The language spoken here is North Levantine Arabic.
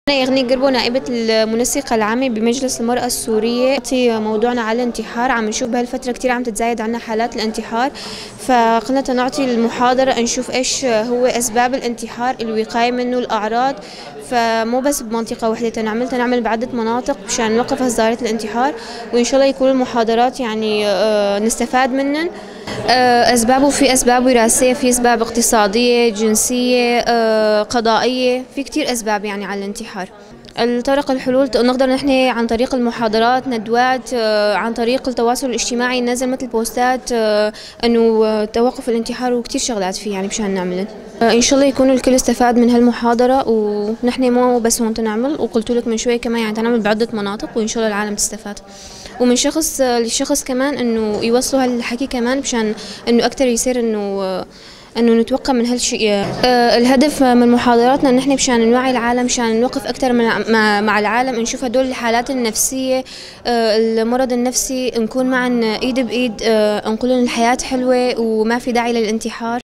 أنا يغني قربو، نائبة المنسقة العامة بمجلس المرأة السورية. موضوعنا على الانتحار، عم نشوف بهالفترة كتير عم تتزايد عنا حالات الانتحار، فقلنا تنعطي المحاضرة نشوف إيش هو أسباب الانتحار، الوقاية منه، الأعراض. فمو بس بمنطقة وحدة تنعمل بعدة مناطق مشان نوقف ظاهرة الانتحار، وإن شاء الله يكون المحاضرات يعني نستفاد منن. أسبابه في أسباب وراثية، في أسباب اقتصادية، جنسية، قضائية، في كتير أسباب يعني على الانتحار. الطرق الحلول نقدر نحن عن طريق المحاضرات، ندوات، عن طريق التواصل الاجتماعي ننزل مثل بوستات انه توقف الانتحار وكتير شغلات فيه يعني مشان نعملن. ان شاء الله يكون الكل استفاد من هالمحاضرة، ونحن مو بس هون تنعمل، وقلت لك من شوي كمان يعني تنعمل بعدة مناطق، وان شاء الله العالم تستفاد، ومن شخص لشخص كمان انه يوصلوا هالحكي كمان مشان انه اكثر يصير انه نتوقع من هالشيء. الهدف من محاضراتنا نحن مشان نوعي العالم، مشان نوقف اكثر مع العالم، نشوف هدول الحالات النفسية، المرض النفسي، نكون معا ايد بايد، نقول لهم الحياة حلوة وما في داعي للانتحار.